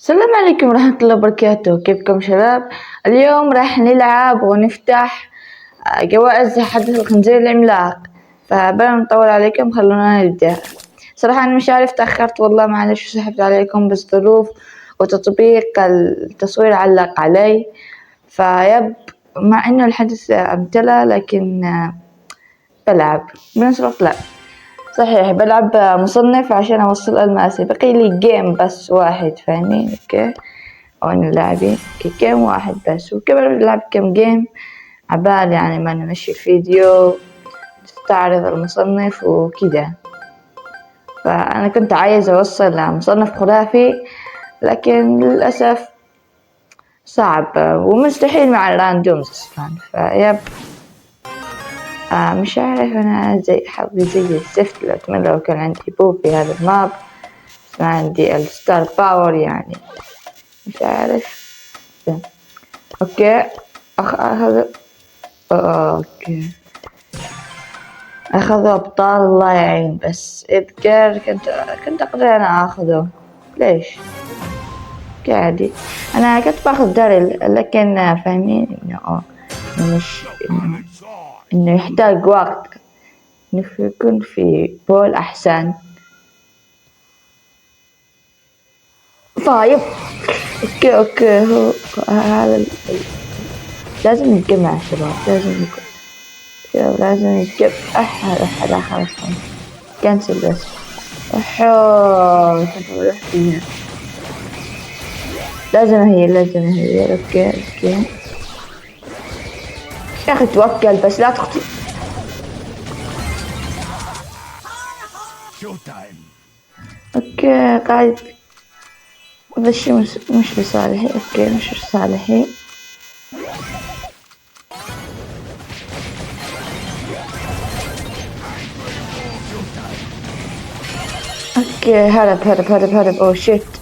السلام عليكم ورحمة الله وبركاته. كيفكم شباب؟ اليوم راح نلعب ونفتح جوائز حدث الخنزير العملاق. فبلا ما نطول عليكم خلونا نبدأ. صراحة أنا مش عارف تأخرت والله، معلش سحبت عليكم، بس ظروف وتطبيق التصوير علق علي. فيب مع إنه الحدث امتلأ لكن بلعب بنفس الوقت. لا صحيح بلعب مصنف عشان أوصل الماسي، بقي لي game بس واحد، فاهمين؟ okay وين اللاعبين؟ okay game واحد بس، وكمان بنلعب كم game عبال يعني ما نمشي الفيديو نستعرض المصنف وكذا. فأنا كنت عايز أوصل لمصنف خرافي لكن للأسف صعب ومستحيل مع ال randoms أصلا. ف yep مش عارف أنا زي حظي زي الزفت. لو أتمنى لو كان عندي بو في هذا ال map، بس ما عندي ال star power يعني مش عارف. okay هذا okay أخذوا أبطال الله يعين. بس إدجار كنت أقدر أنا أخذه، ليش؟ عادي أنا كنت باخذ داريل لكن فاهمين إنه مش إنه يحتاج وقت، إنه يكون في بول أحسن. طيب okay هو هذا لازم يتجمع شباب، لازم يكون شباب، لازم يتجمع. أحد خلاص cancel بس. روح فيها، لازم هي لازم هي. okay يا أخي توكل بس لا تخطي. okay قاعد هذا الشيء مش لصالحي. okay مش لصالحي. okay هرب هرب هرب هرب. oh shit.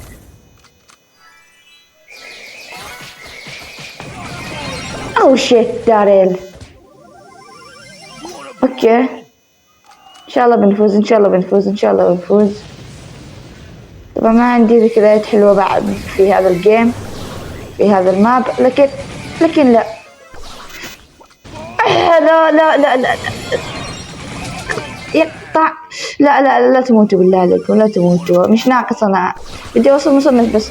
oh shit داريل. okay ان شاء الله بنفوز، ان شاء الله بنفوز، ان شاء الله بنفوز. طبعا ما عندي ذكريات حلوة بعد في هذا ال game في هذا ال map، لكن لا لا لا لا لا يقطع. لا لا لا تموتوا بالله عليكم، لا تموتوا، مش ناقص انا بدي اوصل مصنف بس.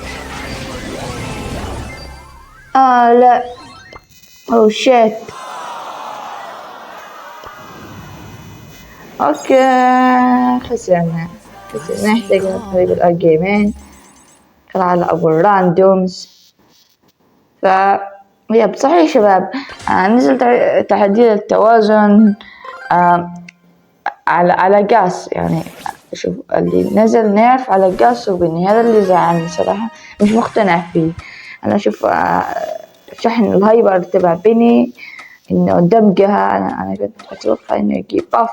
لا oh shit. okay خسرنا نحتاج تقريبا الجيمين على ابو ال randoms. ف yep صحيح شباب، نزل تعديل التوازن على جاس. يعني شوف اللي نزل nerf على جاس وبني، هذا اللي زعلني صراحة، مش مقتنع فيه. انا اشوف شحن ال hyper تبع بني انه دمجها، انا كنت اتوقع انه يجيب buff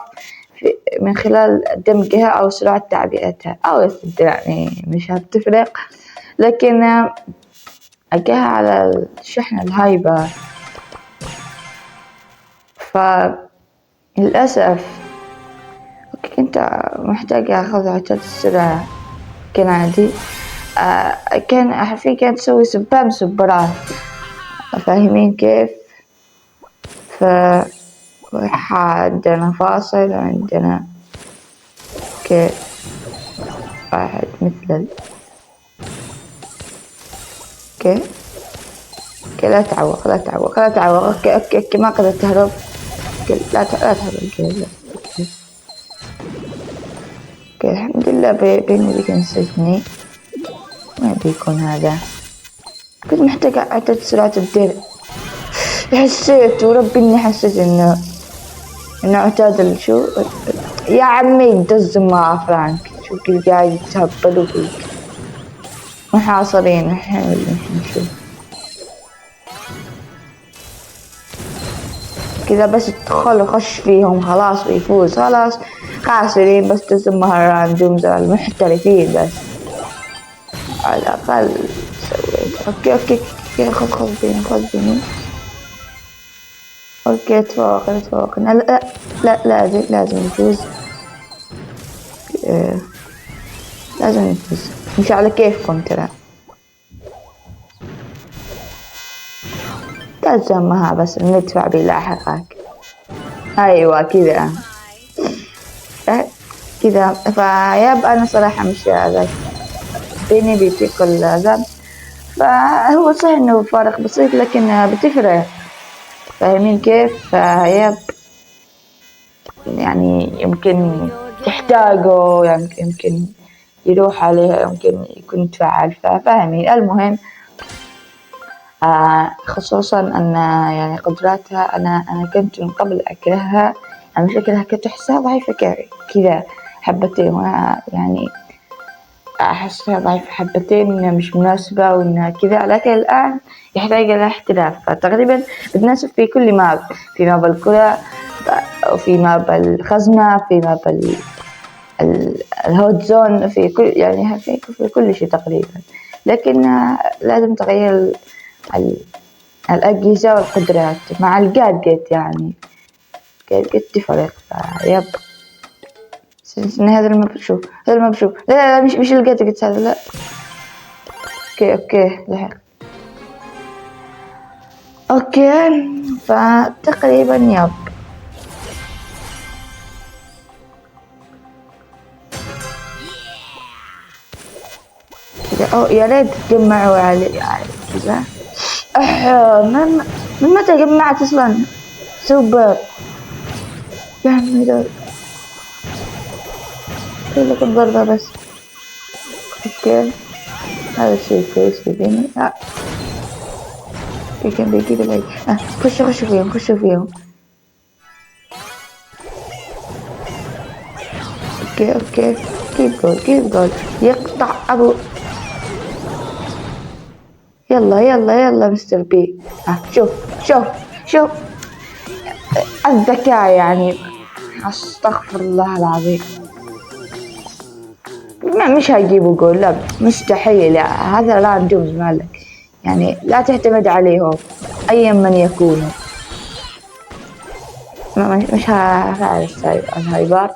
من خلال دمجها او سرعة تعبئتها او يعني مش هتفرق، لكن اجاها على شحن ال hyper. فللأسف كنت محتاجة اخذ عتاد السرعة كان عادي. كان حرفيا كانت تسوي spam سوبرات، فاهمين كيف؟ ف عندنا فاصل، وعندنا okay واحد مثل okay okay لا تعوق لا تعوق لا تعوق. okay okay okay ما قدرت تهرب. okay لا تهرب. okay okay الحمد لله بيني بيكنسلني. ما بيكون هذا، كنت محتاجة عدد سرعة الدرع. حسيت وربي اني حسيت انه عتاد شو يا عمي دز مع فرانك. شو كيف قاعد يتهبلوا فيك، محاصرين الحين. نشوف كذا بس ادخل وخش فيهم خلاص ويفوز. خلاص خاسرين بس دز مع ال randoms المحترفين بس على الأقل سويت. okay okay okay خذ خذ بيني خذ بيني. okay تفوقنا تفوقنا. لا لا لازم لازم نفوز، لازم نفوز. مش على كيفكم ترى. تزمها بس المدفع بيلاحقك. ايوه كذا كذا. ف yep انا صراحة مش ذاك بيني بيطيق العذاب، فهو صحيح انه فارق بسيط لكن بتفرق، فاهمين كيف؟ ف yep يعني يمكن تحتاجه، يعني يمكن يروح عليها، يمكن يكون تفعل، فاهمين. المهم خصوصا ان يعني قدراتها انا كنت من قبل اكرهها، يعني مش اكرهها، كنت احسها ضعيفة كذا حبتين، وانا يعني احسها ضعيفة حبتين، مش مناسبة وانها كذا، لكن الان يحتاج الى احتراف. فتقريبا بتناسب في كل map، في map الكرة، وفي map الخزنة، في map ال Hot Zone، في كل يعني في كل شيء تقريبا، لكن لازم تغير الأجهزة والقدرات مع ال gadget، يعني gadget تفرق. yep هذا ال map شوف، هذا ال map شوف، لا لا لا مش ال gadget هذا، لا. okay okay لحق. okay فتقريبا yep كذا. أو يا ريت تجمعوا على كذا. من متى جمعت اصلا سوبر يا عمي؟ دول لكم ضربة بس. okay هذا الشيء كويس في بيني. كان بيجيب العيد. خشوا خشوا فيهم، خشوا فيهم. okay okay keep goal keep goal. يقطع ابو. يلا يلا يلا مستر بي. شوف شوف شوف الذكاء، يعني استغفر الله العظيم. ما مش هيجيبوا جول، لا مستحيل، هذا لا randoms مالك، يعني لا تعتمد عليهم ايا من يكونوا. مش هفعل ال hyper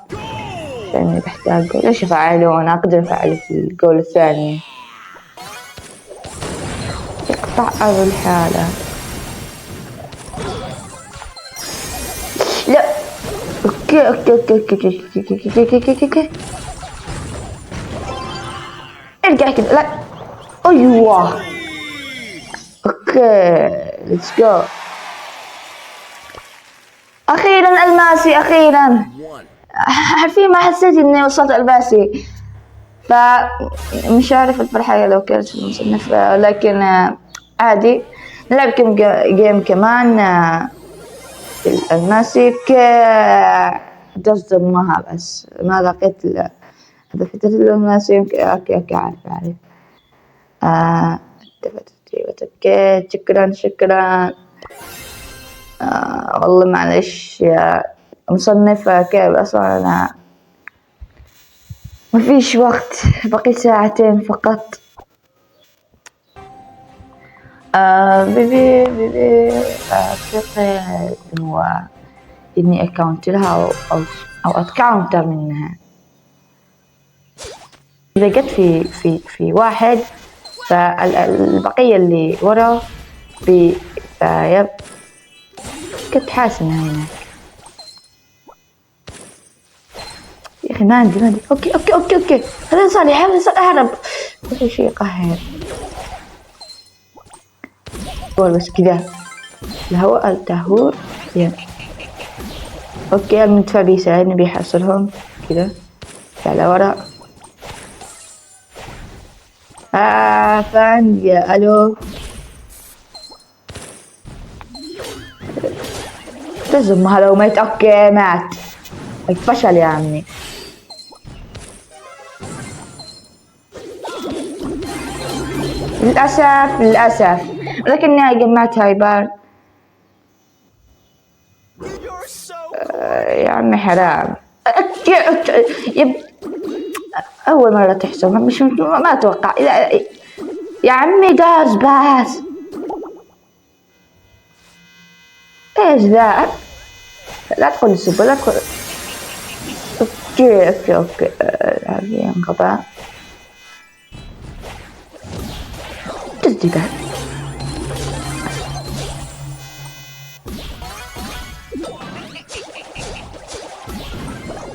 لاني بحتاج جول. ليش افعله؟ انا اقدر افعله في الجول الثاني. يقطع ابو الحالة. لا okay okay okay okay okay okay okay okay. ارجع كده. لا ايوه okay let's go. اخيرا الماسي، اخيرا. عارفين ما حسيت اني وصلت الماسي، فمش عارف الفرحة لو كانت في المصنف، لكن عادي. نلعب كم game كمان الماسي. تصدمها بس ما لقيت هذا فترة الماسي. okay okay عارف عارف. okay شكرا شكرا. والله معلش يا مصنفة، كيف اصلا انا ما فيش وقت، بقي ساعتين فقط. بيبي بيبي أعتقد هو إني أكاونت لها أو أتكاونتر منها. إذا جت في في في واحد، فالبقية اللي ورا بي yep كنت حاسس إنها هناك. يا أخي ما عندي ما عندي. okay okay okay okay هذا صالح، هذا صالح، أهرب. هذا شيء قهر. بس كذا الهواء التهور. okay المدفع بيساعدني، بيحصلهم كذا على ورا. فان يا الو تزم لو مات. okay مات، الفشل يا عمي. للأسف للأسف، ولكني جمعت hyper. يا عمي حرام. أول مرة تحصل، مش ما أتوقع. يا عمي داز بس ايش ذا؟ لا تدخل السوبر، لا تدخل. okay okay okay هذه انقطع. تسديدة.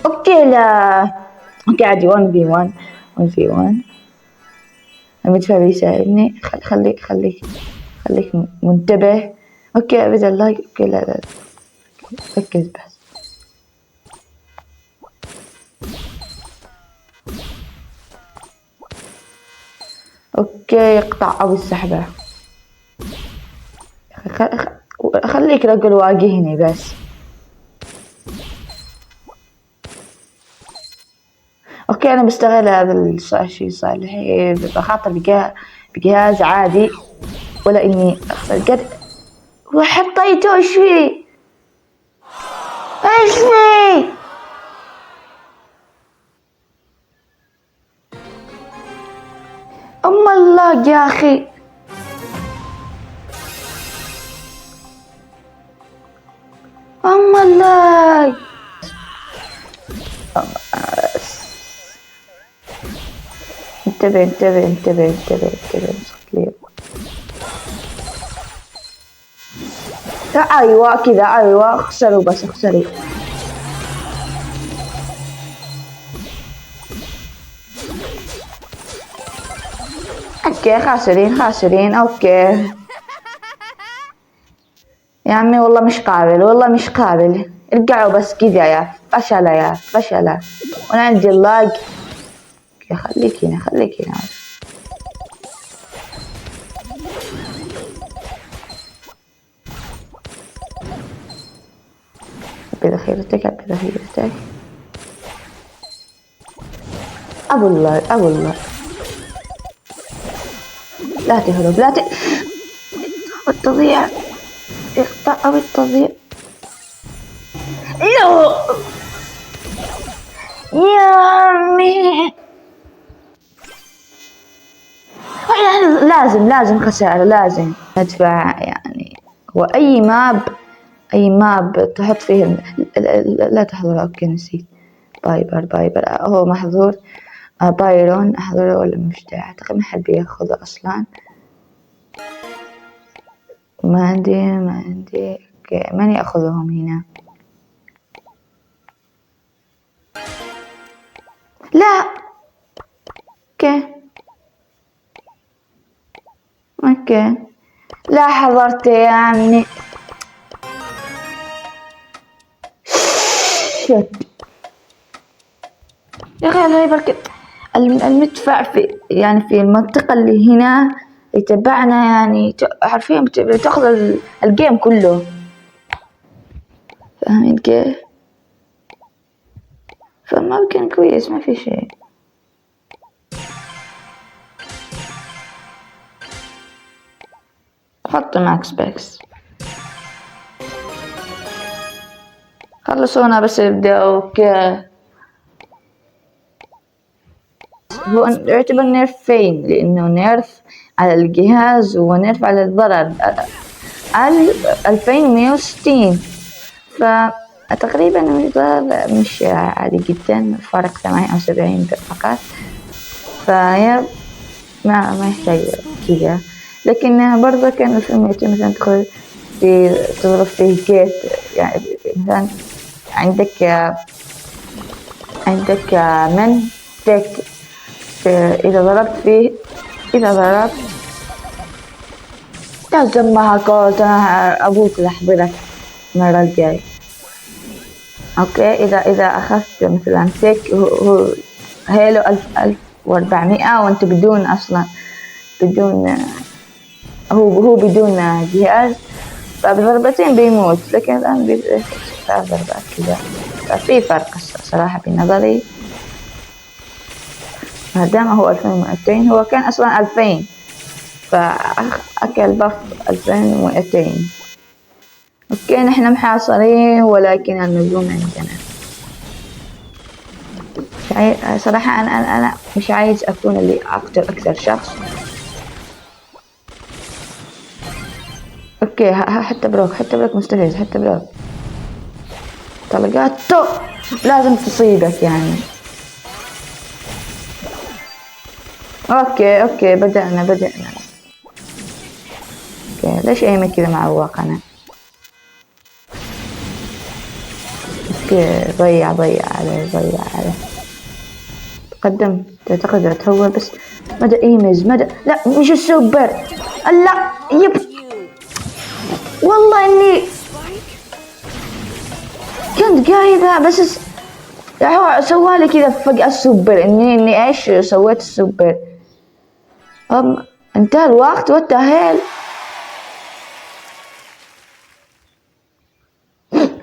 okay لا okay عادي 1 v 1 1 v 1. المدفع بيساعدني. خليك خليك خليك منتبه. okay بدأ ال lag. okay لا لا ركز بس. okay اقطع ابو السحبة. خليك رجل واجهني بس. okay انا بستغل هذا الشيء صالحي، بخاطر بجهاز عادي ولا اني اخسر قد وحطيته. ايش فيه؟ ايش فيه؟ ام الله يا اخي. ام الله. انتبه انتبه انتبه انتبه انتبه. ايوه كذا، ايوه اخسروا بس اخسروا. okay خاسرين خاسرين. okay يا عمي والله مش قابل، والله مش قابل. ارجعوا بس كذا يا فشلة يا فشلة. وانا عندي ال lag. okay خليك هنا خليك هنا. بذخيرتك بذخيرتك. ابو الله ابو الله. لا تهرب لا التضييع. اقطع او التضييع. لا يا عمي لازم لازم خسارة، لازم ندفع يعني. هو اي map اي map تحط فيه لا تحضر. okay نسيت. بايبر بايبر هو محظور. بايرون احضره ولا مش داعي؟ اعتقد ما حد بياخذه اصلا. ما عندي ما عندي. okay ماني اخذهم هنا. لا okay okay لا حضرت يا عمي. shit يا اخي الهايبر المدفع في يعني في المنطقة اللي هنا اللي تبعنا يعني حرفيا بتاخذ ال game كله. فاهمين كيف؟ فما كان كويس، ما في شيء. حط ماكس بيكس. خلصونا بس يبدأ. okay هو يعتبر nerf ين، لأنه nerf على الجهاز و nerf على الضرر على 2160، فتقريبا مش ضرر مش عادي جدا، فرق 78 فقط. فيا ما يحتاج كذا. لكن برضه كان 2200 مثلا تدخل في تضرب فيه كيت، يعني مثلا عندك من تك، إذا ضربت فيه، إذا ضربت تهزمها كولت. أنا أبوك لأحضرك المرة الجاية. okay إذا أخذت مثلا تك هو هيلو 1400 وأنت بدون أصلا، بدون هو بدون جهاز، فبضربتين بيموت. لكن الآن بثلاث ضربات كذا، ففي فرق صراحة بنظري. ما دام هو 2200، هو كان أصلا 2000، فأكل buff 2200. okay نحن محاصرين ولكن النجوم عندنا. صراحة أنا مش عايز أكون اللي أقتل أكثر شخص. okay حتى بروك، حتى بروك مستفز، حتى بروك طلقاته لازم تصيبك يعني. okay okay بدأنا. okay ليش aim ي كذا معوق انا؟ okay، ضيع عليه، ضيع عليه. تقدم، تعتقد تهور بس مدى ايمز مدى. لا مش السوبر، لا yep. والله اني كنت قايدة بس هو سوالي كذا فجأة السوبر، اني ايش سويت السوبر. انتهى الوقت، what the hell.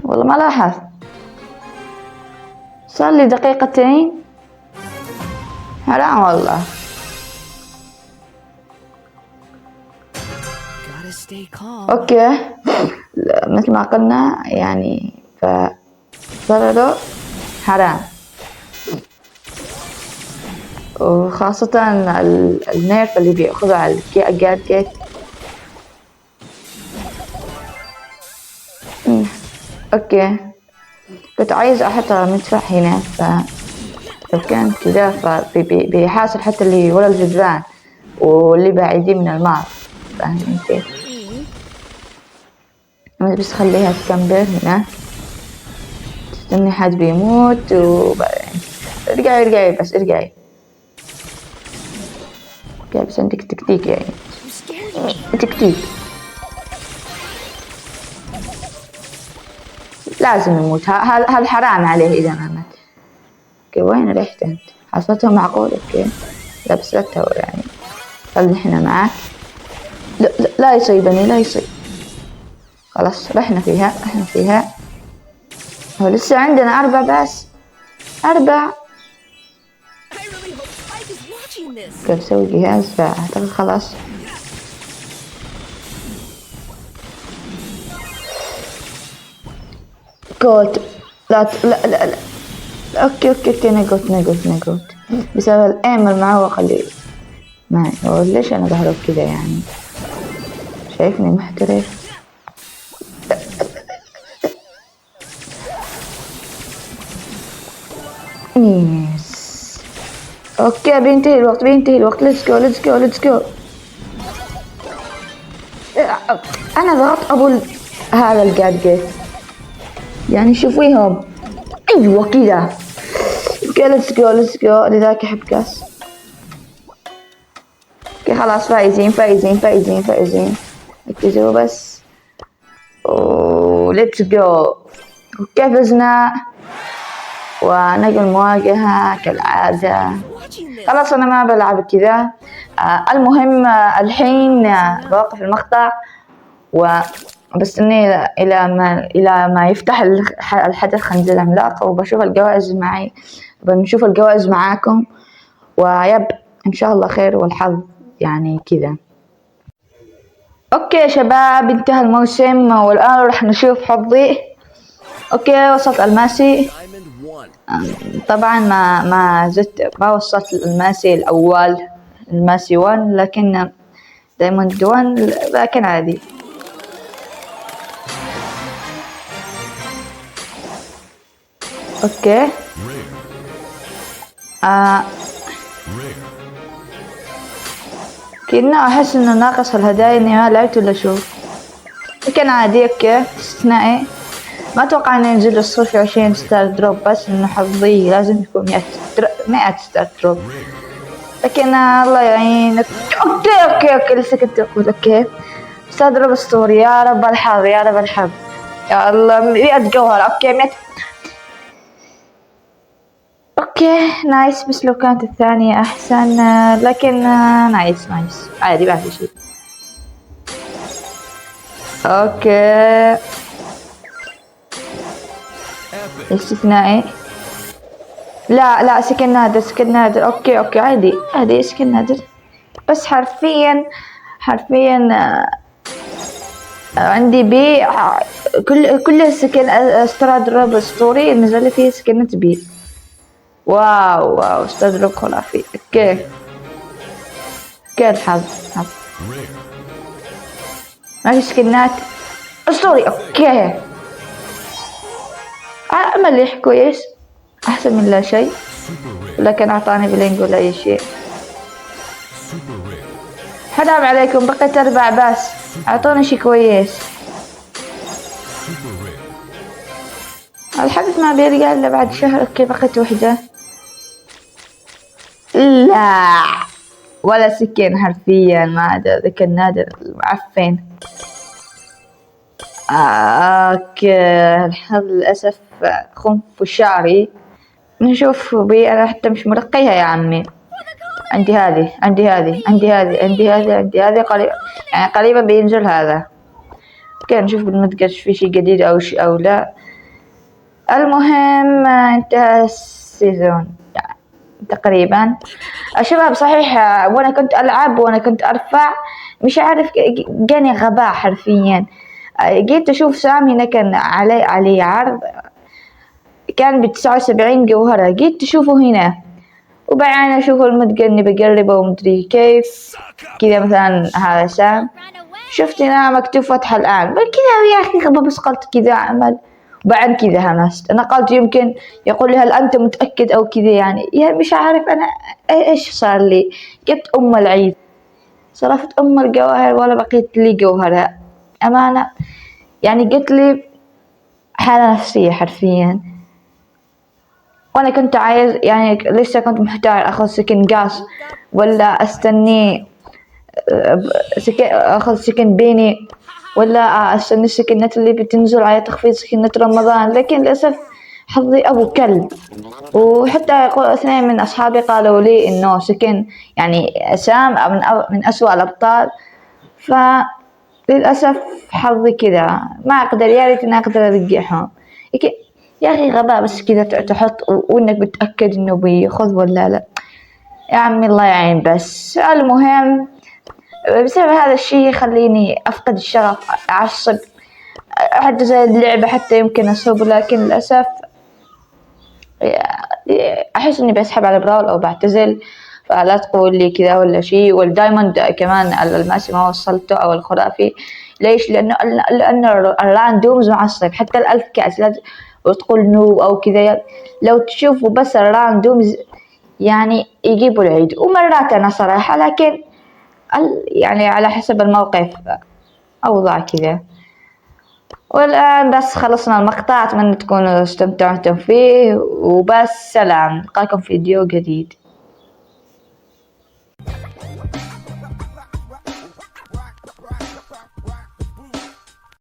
والله ما لاحظت، صار لي دقيقتين، حرام والله. okay مثل ما قلنا يعني، فضرره حرام، وخاصة ال nerf اللي بيأخذه على الجادجيت. okay كنت عايز احط مدفع هنا، ف لو كان كذا فبيحاصر حتى اللي ورا الجدران واللي بعيدين من الماب، فاهمين كيف؟ بس خليها تكمبر هنا، تستني حد بيموت وبعدين ارجعي ارجعي بس ارجعي. okay بس عندك تكتيك يعني، تكتيك لازم يموت، هذا حرام عليه إذا ما مات. okay وين رحت أنت؟ حصلته معقول؟ okay لا بس لا تهور يعني، خلي احنا معاك. لا، لا، لا يصيبني، لا يصيب. خلاص رحنا فيها، رحنا فيها. هو لسه عندنا 4 بس، 4. كيف سوي جهاز؟ فأعتقد خلاص. كولت. لا لا لا لا. okay okay okay، نقوت نقوت نقوت بسبب ال aim المعوق اللي معي. هو ليش انا بهرب كذا يعني؟ شايفني محترف؟ nice. okay بينتهي الوقت، بينتهي الوقت. let's go let's go let's go. انا ضغطت ابو هذا الجادجيت يعني، شوفيهم. ايوه كذا. okay let's go let's go. لذلك احب كاس. okay خلاص فايزين فايزين فايزين فايزين. ركزوا بس. let's go. okay فزنا ونقل مواجهة كالعادة. خلاص أنا ما بلعب كذا. المهم الحين بوقف المقطع وبستني إلى ما يفتح الحدث خنزير العملاق، وبشوف الجوائز معي، بنشوف الجوائز معاكم، ويب إن شاء الله خير والحظ يعني كذا. okay يا شباب انتهى الموسم والآن راح نشوف حظي. okay وصلت الماسي. طبعا ما زدت، ما وصلت الماسي الأول، الماسي 1، لكن diamond 1، لكن عادي. okay. كأنه أحس إنه ناقص الهدايا، إني ما لعبت ولا شو، لكن عادي. okay استثنائي. ما أتوقع إنه ينزل الصفر في 20 star drop، بس إنه حظي لازم يكون 100 star drop، لكن الله يعينك. okay okay okay لسه كنت أقول okay star drop أسطوري. يا رب الحظ، يا رب الحظ، يا الله. 100 جوهرة. okay 100. okay nice، بس لو كانت الثانية أحسن، لكن nice nice عادي ما في شيء. okay استثنائي. لا لا skin نادر، skin نادر. okay okay عادي عادي skin نادر، بس حرفيا حرفيا عندي بي كل skin star drop اسطوري نزل لي فيه سكنة بي. wow wow star drop خرافي. okay okay الحظ، حظ ما في سكنات اسطوري. okay مليح كويس، احسن من لا شيء، لكن اعطاني bling ولا اي شيء. حرام عليكم، بقيت 4 بس، اعطوني شيء كويس. الحدث ما بيرجع إلا بعد شهر. okay بقيت وحدة، لا ولا skin حرفيا، ما عدا ذاك النادر المعفن. okay الحظ للأسف خنفشاري. نشوف بي أنا حتى مش مرقيها يا عمي. عندي هذه، عندي هذه، عندي هذه، عندي هذه، عندي هذه، قريب يعني قريبا بينزل هذا. okay نشوف بالمتجر في شيء جديد أو شيء أو لا. المهم انتهى ال season يعني تقريبا. شباب صحيح وانا كنت العب وانا كنت ارفع مش عارف جاني غباء حرفيا. جيت اشوف سام هنا كان عليه عرض، كان ب79 جوهرة، جيت تشوفه هنا وبعدين اشوف المتجر اني بقربه ومدري كيف كذا. مثلا هذا سام شفت هنا مكتوب فتح الآن كذا يا أخي غبا، بس قلت كذا أعمل وبعد كذا همست. أنا قلت يمكن يقول لي هل أنت متأكد أو كذا يعني، يا مش عارف أنا إيش صار لي. جبت أم العيد، صرفت أم الجواهر ولا بقيت لي جوهرة أمانة، يعني قلت لي حالة نفسية حرفيا. وأنا كنت عايز يعني لسه كنت محتار أخذ skin جاس ولا أستني skin، أخذ skin بيني ولا أستني السكنات اللي بتنزل على تخفيض سكنات رمضان، لكن للأسف حظي أبو كلب. وحتى اثنين من أصحابي قالوا لي إنه skin يعني سام من أسوأ الأبطال، فللأسف حظي كذا ما أقدر، يا ريت إني أقدر أرجعهم. يا أخي غباء بس كذا تحط وإنك بتأكد إنه بيخذ ولا لا، يا عمي الله يعين. بس المهم بسبب هذا الشيء يخليني أفقد الشغف، أعصب، حتى زي اللعبة حتى يمكن أصب، لكن للأسف أحس إني بسحب على براول أو بعتزل، فلا تقول لي كذا ولا شيء. وال diamond كمان الألماسي ما وصلته أو الخرافي، ليش؟ لأنه ال randoms معصب، حتى ال1000 كأس لا وتقول noob أو كذا، لو تشوفوا بس ال randoms يعني يجيبوا العيد. ومرات أنا صراحة، لكن يعني على حسب الموقف أوضاع كذا. والآن بس خلصنا المقطع، أتمنى تكونوا استمتعتم فيه، وبس سلام، نلقاكم في فيديو جديد.